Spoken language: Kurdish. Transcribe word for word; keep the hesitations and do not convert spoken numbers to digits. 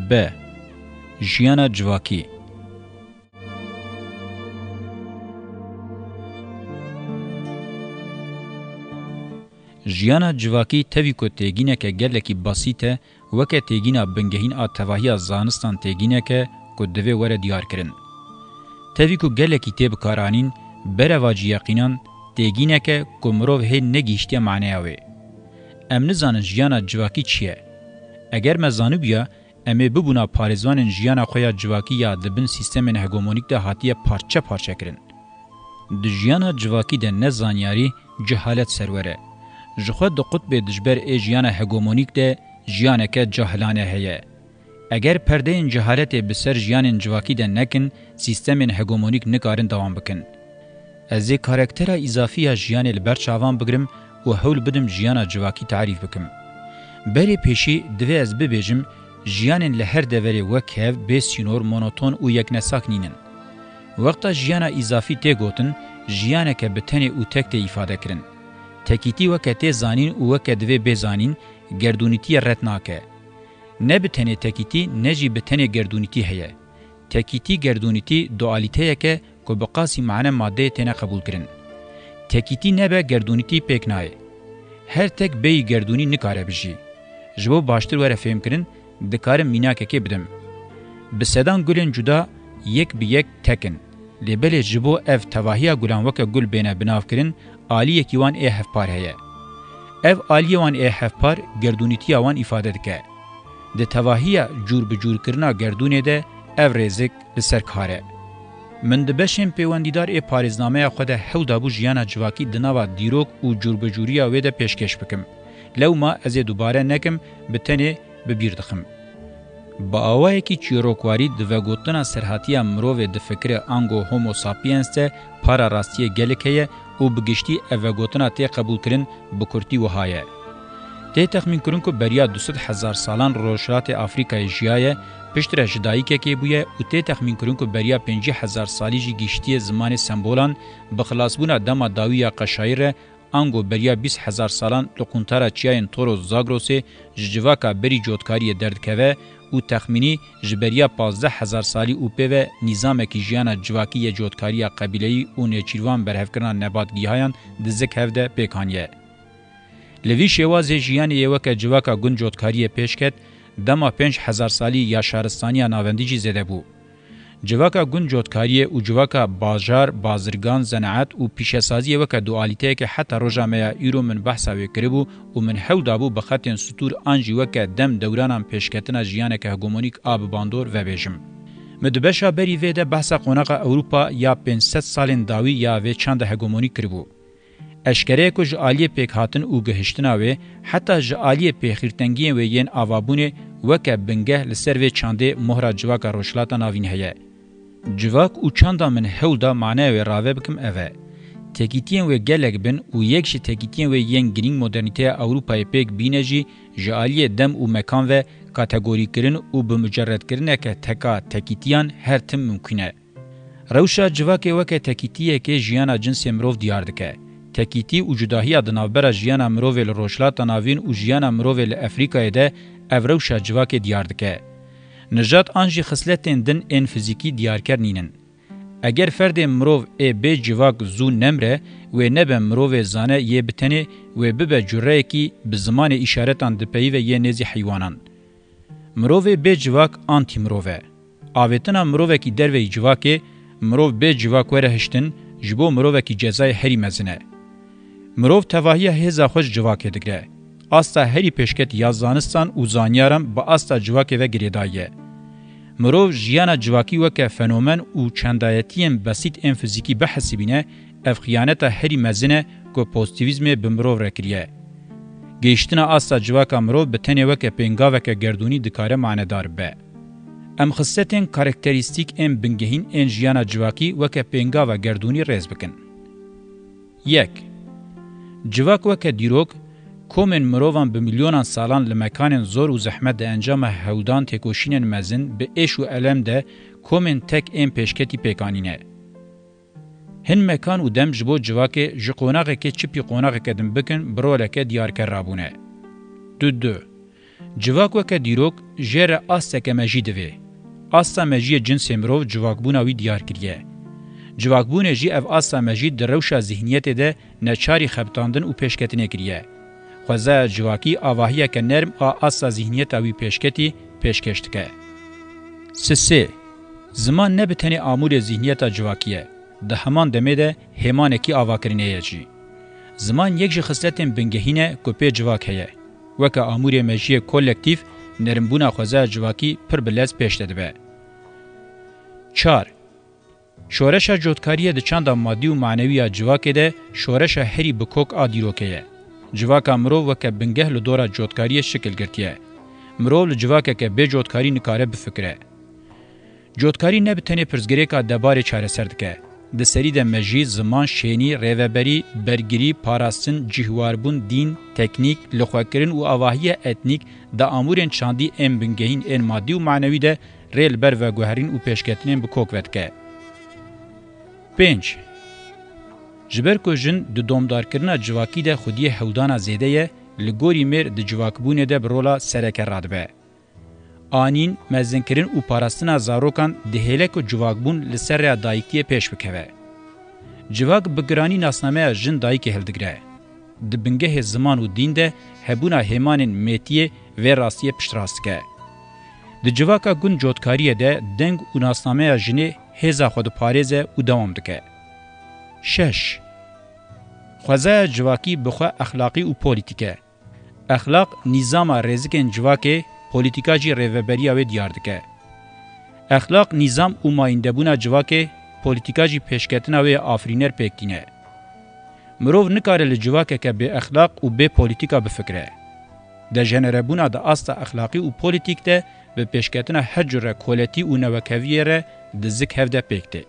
B. Jiyana civakî. Jiyana civakî tevî ku têgîneke gelekî basît e, weke têgîna bingehîn a tevahiya zanistan têgîneke ku divê were diyarkirin. Tevî ku gelekî tê bikaranîn, berevacî yeqînan têgîneke ku mirov hê negihîştiye maneya wê. Em nizanin jiyana civakî çi ye. Eger me zanibûya, em ê bibûna parêzvanên jiyana xwe ya civakî ya di bin sîstemên hegemonîk de hatiye parçe parçe kirin. Di jiyana civakî de ne zanyarî, cehalet serwer e. Ji xwe di qutbê dijber ê jiyana hegemonîk de jiyaneke cahilane heye. Eger perdeyên cehaletê bi ser jiyanên civakî de nekin, sîstemên hegemonîk nikarin dewam bikin. Ez ê karaktera îzafî ya jiyanê li ber çavan bigirim û hewl bidim jiyana civakî tarîf bikim. Berê pêşî divê ez bibêjim, jiyanên li her deverê wek hev, bê sînor, monoton û yeknesak nînin. Wexta jiyana îzafî tê gotin, jiyaneke bi tenê û tek tê îfade kirin. Tekîtî weke tê zanîn û weke divê bê zanîn, gerdûnîtiyê red nake. Ne bi tenê tekîtî, ne jî bi tenê gerdûnîtî heye. Tekîtî gerdûnîtî dualîteyeke ku bi qasî mane madeyê têne qebûlkirin. Tekîtî nebe gerdûnîtî pêk nayê. Her tek bêyî gerdûnî nikare bijî. Ji bo baştir were fêmkirin, dikarim mînakekê bidim. Bi sedan gulên cuda yek bi yek tek in. Lê belê ji bo ev tevahiya gulan weke gul bêne binavkirin, aliyekî wan ê hevpar heye. Ev aliyê wan ê hevpar gerdûnîtiya wan îfade dike. Di tevahiya cûr bi cûrkirina gerdûnê de ev rêzik li ser kar e. Min di beşên pêwendîdar ê parêznameya xwe de hewl dabû jiyana civakî di nava dîrok û cûrbicûriya wê de pêşkêş bikim. Lewma ez ê dubare nekim, bi tenê bi bîr dixim. Bi awayekî çîrokwarî di vegotina serhatiya mirovê di fikirê ango Homo sapiens de para rastiyê gelek heye û bi giştî ev vegotina tê qebûlkirin, bi kurtî wiha ye. Tê texmînkirin ku beriya du sed hezar salan Rojhilatê Afrîkayê jiyaye, piştre ji dayikekê bûye û tê texmînkirin ku beriya pêncî hezar salî jî gihiştiye zimanê sembolan, bi xilasbûna dema dawî ya qeşayî re, ango beriya bîst hezar salan li quntara çiyayên Toros Zagrosê ji civaka berî cotkariyê derdikeve û texmînî ji beriya pazdeh hezar salî û pê ve nîzamekî jiyana civakî yê cotkariya qebîleyî û nêçîrvan berhevkirina nebatgihayan di zik hev de pêk aniye. Li vî şêwazê jiyanê yê weke civaka gund cotkariyê pêş ket, dema pênc hezar salî ya şaristaniya navendî jî zêde bû. Civaka gund cotkariyê û civaka bajar, bazirgan, zenaet û pîşesaziyê weke dualîteyeke heta roja me ya îro min behsa wê kiribû û min hewl dabû bi xetên stûr an jî weke dem dewranan pêşketina jiyaneke hegemonîk a bi bandor vebêjim. Min di beşa berî vê de behsa qonaxa Ewropa ya pênc sed salên dawî ya vê çanda hegemonîk kiribû. Eşkere ye ku ji aliyê pêkhatin û gihiştina wê, heta ji aliyê pêxîrtengiyên wê yên avabûnê weke bingeh li ser vê çandê mohra civaka Rojhilata Navîn heye. Civak û çanda min hewl da maneya wê rave bikim ev e. Tekîtiyên wê gelek bin û yek ji tekîtiyên wê yên girîng modernîteya Ewropayê pêk bîne jî ji aliyê dem û mekan ve kategorîkirin û bi muceredkirineke teka tekîtiyan her tim mimkûn e. Rewşa civakê weke tekîtiyekê jiyana cinsê mirov diyar dike. Tekîtî û cudahiya di navbera jiyana mirovê li Rojhilata Navîn û jiyana mirovê li Efrîkayê de ev rewşa civakê diyar dike. Nijad an jî xisletên din ên fizîkî diyarker nînin. Eger ferdê mirov ê bê civak zû nemre, wê nebe mirovê zane yê bi tenê, wê bibe cureyekî bi zimanê îşaretan dipeyive yê nêzî heywanan. Mirovê bê civak antîmirov e. Avêtina mirovekî derveyî civakê, mirov bê civak were hiştin, ji bo mirovekî cezayê herî mezin e. Mirov tevahiya hêza xwe ji civakê digire. Asta herî pêşket ya zanistan û zanyaran bi asta civakê ve girêdayî ye. Mirov jiyana civakî weke fenomen û çendayetiyên besît ên fizîkî bihesibîne, ev xiyaneta herî mezin e ku pozîtîvîzmê bi mirov re kiriye. Gihiştina asta civaka mirov bi tenê weke pêngaveke gerdûnî dikare manedar be. Em xisletên karakterîstîk ên bingehîn ên jiyana civakî weke pêngava gerdûnî rêz bikin. Yek. Civak weke dîrok, komên mirovan bi milyonan salan li mekanên zor û zehmet de encama hewldan têkoşînên mezin bi êş û elem de komên tek ên pêşketî pêk anîne. Hin mekan û dem ji bo civakê ji qonaxekê çipî qonaxeke din bikin bi roleke diyarker rabûne. Du du. Civak weke dîrok jê re asteke mejî divê. Asta mejiyê cinsê mirov civakbûna wî diyar kiriye. Civakbûnê jî ev asta mejî di rewşa zîhniyetê de neçarî xebitandin û pêşketinê kiriye. Xwezaya civakî avahiyeke nerm a asta zîhniyeta wî pêşketî pêşkêş dike. Sisê, ziman ne bi tenê amûrê zîhniyeta civakî ye, di heman demê de hêmanekî avakirinê ye jî. Ziman yek ji xisletên bingehîn e ku pê civak heye. Weke amûrê mejiyê kolektîf, nerimbûna xwezaya civakî pir bi lez pêş de dibe. Çar. Şoreşa cotkariyê di çanda madî û manewî ya civakê de şoreşa herî bi kok a dîrokê ye. Civaka mirov weke bingeh li dora cotkariyê şikil girtiye. Mirov li civakeke bê cotkarî nikare bifikire. Cotkarî ne bi tenê pirsgirêka debarê çareser dike. Di serî de mejî, ziman, şênî, rêveberî, bergirî, parastin, cihwarbûn, dîn, teknîk, lixwekirin û avahiya etnîk di amûrên çandî ên bingehîn ên madî û manewî de rê li ber veguherîn û pêşketinên bi kok vedike. Pênc. Ji ber ku jin di domdarkirina civakî de xwediyê hewldana zêde ye, li gorî mêr di civakbûnê de bi rola sereke radibe. Anîn, mezinkirin û parastina zarokan dihêle ku civakbûn li ser rêya dayikiyê pêş bikeve. Civak bi giranî nasnameya jin dayikê hildigire. Di bingehê ziman û dîn de hebûna hêmanên mêtiyê vê rastiyê piştrast dike. Di civaka gund cotkariyê de deng û nasnameya jinê hêza xwe diparêze û dewam dike. Şeş. Xwezaya civakî bi xwe exlaqî û polîtîk e. Exlaq nîzama rêzikên civakê, polîtîka jî rêveberiya wê diyar dike. Exlaq nîzam û mayîndebûna civakê, polîtîka jî pêşketina wê ya afirîner pêk tîne. Mirov nikare li civakeke bê exlaq û bê polîtîka bifikire. Dejenerebûna di asta exlaqî û polîtîk de bi pêşketina her cure koletî û newekeviyê re di zik hev de pêk tê.